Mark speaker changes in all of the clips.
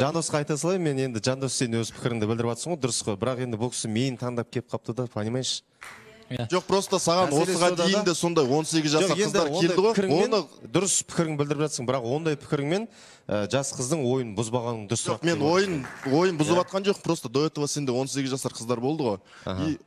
Speaker 1: Жандосқа айта салайын мен енді. Жандос, сен өз пікіріңді білдіріп жатырсың ғой, дұрыс қой. Бірақ енді бұл кісі мені таңдап келіп қалыпты да, понимаешь?
Speaker 2: Жоқ, просто саған
Speaker 1: Мәселе
Speaker 2: осыға
Speaker 1: сода
Speaker 2: дейін
Speaker 1: да.
Speaker 2: де сондай 18
Speaker 1: Жоқ,
Speaker 2: жасар
Speaker 1: енді
Speaker 2: қыздар
Speaker 1: ондай
Speaker 2: келді ғой.
Speaker 1: пікіріңмен
Speaker 2: Оны
Speaker 1: дұрыс пікірің білдіріп жатсың, бірақ ондай пікіріңмен жас қыздың ойын бұзбағаның дұрысырақ.
Speaker 2: Жоқ, мен ойын бұзып жатқан жоқ, просто до этого сенде 18 жасар қыздар болды ғой. И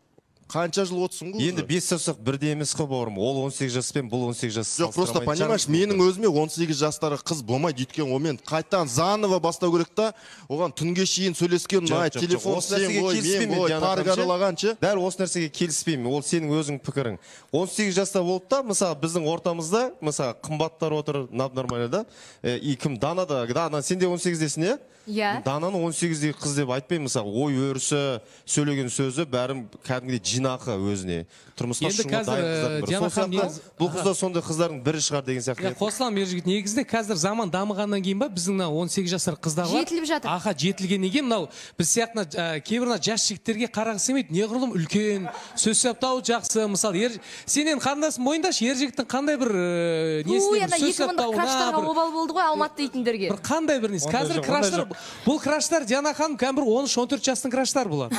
Speaker 2: қанша жыл отырсың ғой
Speaker 1: Енді
Speaker 2: уже?
Speaker 1: бес саусақ бірдей емес қой, бауырым. Ол 18 жас пен бұл 18 жас
Speaker 2: Жоқ, просто
Speaker 1: салыстыра алмайтын
Speaker 2: понимаешь,
Speaker 1: шығармыз.
Speaker 2: Менің өзіме 18 жастағы қыз болмайды, өйткені онымен қайтадан заново бастау керек та, оған түнге шейін сөйлескен
Speaker 1: Жоқ,
Speaker 2: ұнайды,
Speaker 1: жоқ, жоқ.
Speaker 2: телефон
Speaker 1: Осы
Speaker 2: сен
Speaker 1: нәрсеге
Speaker 2: ғой, мен
Speaker 1: келіспеймін,
Speaker 2: ғой,
Speaker 1: Диана
Speaker 2: парк
Speaker 1: ханым, ше.
Speaker 2: аралаған ше.
Speaker 1: Дәл осы нәрсеге келіспеймін. Ол сенің өзің пікірің. 18 жаста болды да, мысалы, біздің ортамызда, мысалы, Қымбаттар отыр, нормально да. И кім, Дана да, Дана, сен де 18-десің, иә?
Speaker 3: Иә.
Speaker 1: Дананы 18-дегі қыз деп айтпаймын, мысалы, ой өрісі, сөйлеген сөзі бәрін кәдімгідей жинақы өзіне. Тұрмысқа
Speaker 4: Енді
Speaker 1: шығуға
Speaker 4: қазір,
Speaker 1: дайын қыздардың бірі.
Speaker 4: Диана
Speaker 1: Сол
Speaker 4: ханым,
Speaker 1: сияқты бұл қыз да сондай қыздардың бірі шығар деген сияқты.
Speaker 4: Иә, қосыламын, Ержігіт. Негізінде қазір заман дамығаннан кейін ба, біздің мына 18 жасар қыздар бар.
Speaker 3: Жетіліп жатыр.
Speaker 4: Аха, жетілгеннен кейін мынау біз сияқты мына, кейбір мына жас жігіттерге қарағысы келмейді. Неғұрлым үлкен, сөз саптауы жақсы. Мысалы, ер, сен енді, қарындасым, мойындашы, ер жігіттің қандай бір
Speaker 3: Туй,
Speaker 4: несіне,
Speaker 3: ана
Speaker 4: бір сөз
Speaker 3: 2000-дық
Speaker 4: саптауына,
Speaker 3: краштарға
Speaker 4: бір,
Speaker 3: обал болды ғой Алматы дейтіндерге.
Speaker 4: бір қандай бір несі.
Speaker 5: Ондай
Speaker 4: Қазір
Speaker 5: жоқ, ондай
Speaker 4: краштар,
Speaker 5: жоқ.
Speaker 4: бұл краштар, Диана ханым, кәдімгі бір 13-14 жастың краштары бұлар.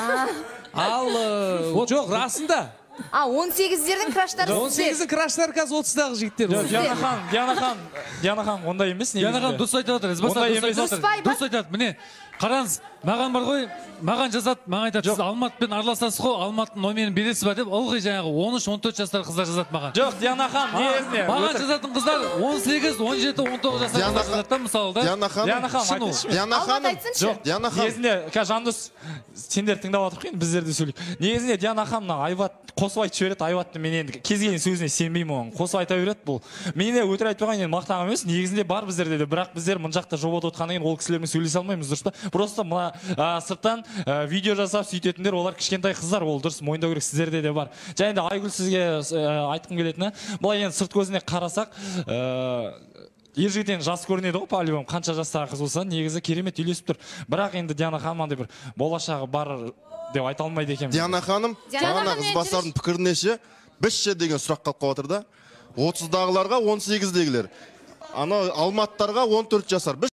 Speaker 4: Ал жоқ, расында.
Speaker 3: А, 18-дердің краштары сіздер.
Speaker 4: 18-дің краштары қазір 30-дағы жігіттер.
Speaker 5: Жоқ, Диана ханым, Диана ханым, Диана ханым, ондай емес негізінде.
Speaker 6: Диана ханым дұрыс айтып жатыр, Ізбасар
Speaker 5: Ондай
Speaker 6: дұрыс айтып
Speaker 5: емес.
Speaker 6: жатыр.
Speaker 3: Дұрыс па, Айбар?
Speaker 6: Дұрыс айтады. Міне, қараңыз, маған бар ғой, маған жазады, маған айтады: «Сіз Алматпен араласасыз ғой, Алматының номерін бересіз ба?» – деп. Ылғи жаңағы 13-14 жастар қыздар жазады маған.
Speaker 5: Жоқ, Диана ханым, негізінде
Speaker 6: Маған
Speaker 5: өтірік.
Speaker 6: жазатын қыздар 18, 17, 19 жастар
Speaker 2: Диана
Speaker 6: қыздар жазады да, мысалы да.
Speaker 2: Диана ханым,
Speaker 5: Диана ханым,
Speaker 6: Шын ол.
Speaker 5: айтыңызшы.
Speaker 2: Диана
Speaker 3: Алмат
Speaker 2: ханым,
Speaker 3: айтсыншы.
Speaker 5: Жоқ,
Speaker 2: Диана ханым.
Speaker 5: Негізінде қазір, Жандос, сендер тыңдап жатырық енді, біздер де сөйлейік. Негізінде Диана ханым мына Айбат қосып айтып жібереді. Айбатты мен енді кез келген сөзіне сенбеймін, оған қосып айта береді. Бұл мен де өтірік айтпай қояйын енді, мақтаған емес, негізінде бар біздерде де, бірақ біздер мына жақта жобада отқаннан кейін ол кісілермен сөйлесе алмаймыз, дұрыс па? Просто мына сырттан видео жасап сөйтетіндер, олар кішкентай қыздар, ол дұрыс, мойындау керек, сіздерде де бар. Және де, Айгүл, сізге айтқым келетіні, былай енді сырт көзіне қарасақ, ер жігіт енді жас көрінеді ғой по любому, қанша жастағы қыз болса, негізі керемет үйлесіп тұр. Бірақ енді Диана ханым андай бір болашағы бар деп айта алмайды екенмін.
Speaker 2: Диана ханым,
Speaker 3: Диана
Speaker 2: бағана
Speaker 3: ханым,
Speaker 2: Ізбасардың пікіріне ше, біз ше деген сұрақ қалып қалып жатыр да. 30-дағыларға 18-дегілер. Анау Алматтарға 14 жасар. Біз